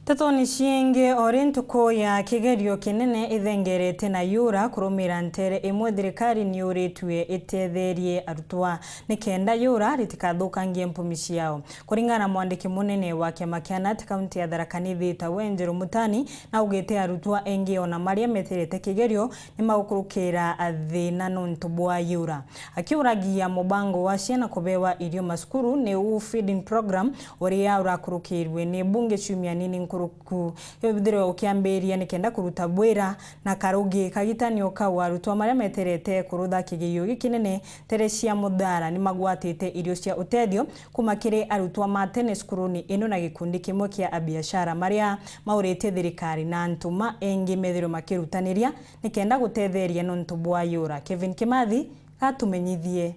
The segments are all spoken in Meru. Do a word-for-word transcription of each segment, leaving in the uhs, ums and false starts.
Ntetoni ciingi, o ri ntuku ya kigerio kinene ithengerete na yura kurumira ntere imwe, thirikari ni yuritue itetherie arutwa nikenda yura ritikathukangie mpumi ciao. Kuringana na mwandiki munene wa kiama kia nat kaunti ya Tharaka Nithi, tawe Njeru Mutani, naugite arutwa engi ona maria meterete kigerio ni magukurukira thina nontu bwa yura. Akiuragia mubango wa ciana kubewa irio macukuru, niu feeding program, uria urakurukirwe ni mbunge ciumia nini nkuruku, ithirwe ukiambiria nikenda kuruta bwira na karugi. Kagitanio kau, arutwa maria meterete kurutha kigerio gikinene ntere cia Muthara ni magwatite irio cia utethio kuma kiri arutwa ma tene cukuruni ino na gikundi kimwe kia abiashara maria mauritie thirikari na antu ma engi methirwe makirutaniria nikenda gutetheria nontu bwa yura. Kevin Kimathi gatumenyithie.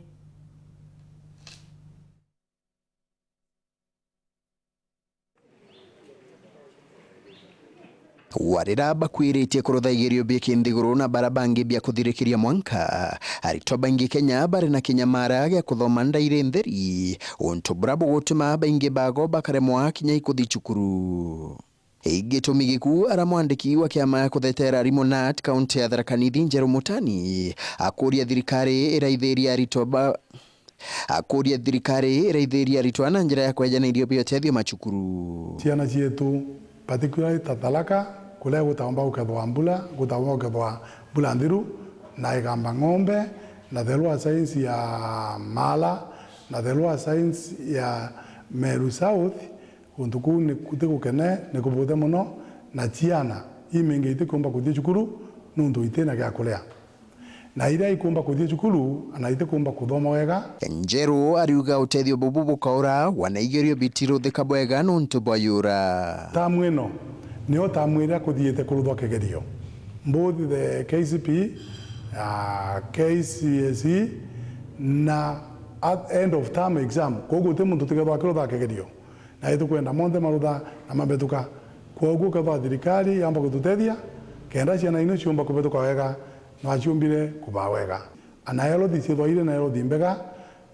Warira bakwiritie kurutha igerio bia kinthiguru na bara bangi bia kuthirikiria mwanka, aritwa baingi Kenya bari na kinyamara gia kuthoma ndairi ntheri, untu bura bugutuma baingi bago bakaremwa kinya ikuthi cukuru. Gitumi gikuu, ara mwandiki wa kiama ya kuthetera arimu nat kaunti ya Tharaka Nithi, Njeru Mutani, akuria thirikari iraithiria aritwa ba, akuria thirikari iraithiria aritwa na njira ya kwejana irio bia utethio macukuru. Ciana cietu, particularly ta Tharaka, kuria gutaumba gukethwa mbura, gutaumba gukethwa mbura nthiru, na Igamba Ng'ombe, na the lower science ya Mala, na the lower science ya Meru South, Guntu kuu ni kuti gukene, ni kubuthe mono, na ciana imingi itikumba kuthii cukuru nuntu itina gia kuria, na iria ikumba kuthii cukuru, ana itikumba kuthoma wega. Njeru ariuga utethio bubu bukaura, wana igerio bitiruthika bwega nuntu bwa yura. Tamu ino nio tamu iria kuthiite kuruthwa kigerio, both the K C P E, ah, K C S E, na at end of term exam, koguo guti muntu utigethwa akirutha kigerio. Na itukwenda monthe marutha na mabetuka. Kwoguo kethwa thirikari yamba gututethia, kenda ciana ino ciumba kubetuka wega, nwaciumbire kubaa wega. Ana health ciithwa iri na health mbega,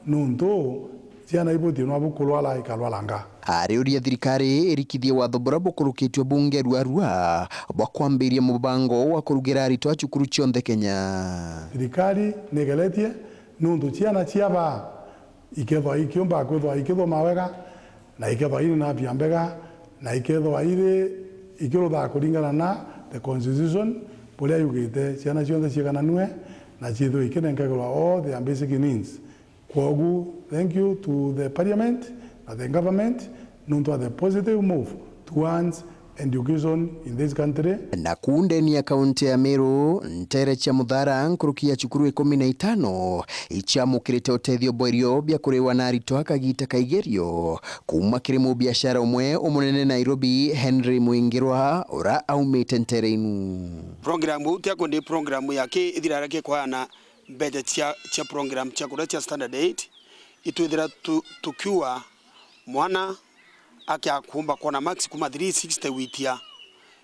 nuntu ciana ibuti nwabu kurwara ikarwara nga. Ariuria thirikari irikithie watho bura bukurukitue bunge ruarua bwa kwambiria mubango wa kurugira aritwa cukuru cionthe Kenya. Thirikari nigeretie, nuntu ciana ciabaa ikethwa ikiumba kwithwa ikithoma wega, na ikethwa iri na afya mbega, na ikethwa iri ikiruthaa kuringana na the constitution buria yugite ciana cionthe ciigananue na ciithwe ikinenkagirwa all their basic needs. Kwogu, thank you to the parliament na the government nuntu wa the positive move towards education in this country. Na kuu ndeni ya kaunti ya Meru, ntere cia Muthara, nkuruki ya cukuru ikumi na itano iciamukirite utethio bwa irio bia kuriwa na aritwa kagita ka igerio, kuuma kiri mubiashara umwe umunene Nairobi, Henry Mwingirwa, ura aumite ntere inu. Program iu tiakwa ndi program ya ki ithirara ki kwaana mbeca cia, cia program cia kuria cia standard eight, itwithira tu, tukiuga mwana akia kuumba kwona marks kuma three sixty witia,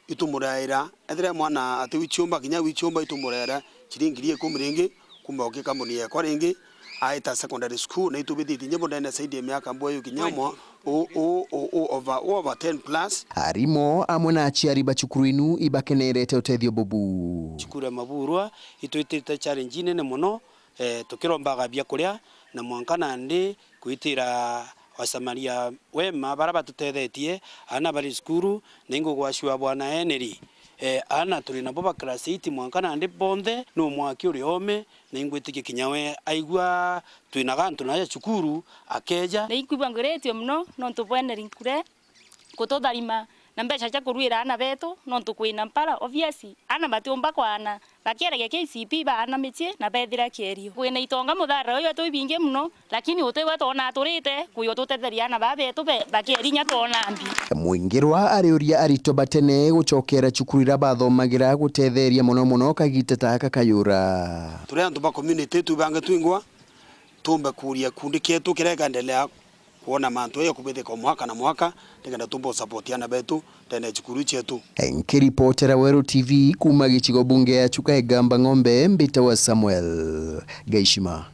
itumuraira. Ethira mwana ati wichiumba, kinya wichiumba itumuraira chiringi ngiri ikumi ringi, kumba uki kambuni yekwa ringi, aita secondary school, na itubithitie nyimbo ndene saidi ya miaka mbwe yu kinya mwa, u, u, u, u, over, u over ten plus. Arimu amwe na aciari ba cukuru inu ibakenerete utethio bubu. Cukuru ya Maburwa itwitite challenge inene mono, eh, tukirombaga biakuria, na mwanka nandi kwitira Wasamaria wema bara batutethetie, aana bari cukuru, na ingugwacua bwana Henry. Eh, aana turi nabo ba class eight mwanka nandi bonthe, nu mwaki uri ome, na ingwitikia kinya we aigua twina gantu naja cukuru, akeja. Na inkwigua ngwiritue mono nontu bwa Henry Nkure. Kututharima na mbeca cia kuruira aana betu, nontu kwina mpara, obvious, aana batiumba kwaana, bakiaragia K C P E baana micii na bethira kierio. Kwina itonga mutharira uyu wetu ibingi mono, lakini utigwe twona aturite, kwi ututetheria aana baa betu be-, bakieri inya twona mbi. Mwingirwa ariuria aritwa ba tene gucokera cukuru iria bathomagira gutetheria mono mono kagita ta gaka kayura. Turi antu ba community tubange twingwa, tumbe kuria kundi kietu kiria gikaendelea kwona mantu aya kubithika o mwaka na mwaka, nikenda tumbe usupport aana betu ndene ya cukuru cietu. Nkiripotera Weru T V kuuma gicigo bunge ya Chuka Igamba Ng'ombe, mbitawa Samuel Gaishima.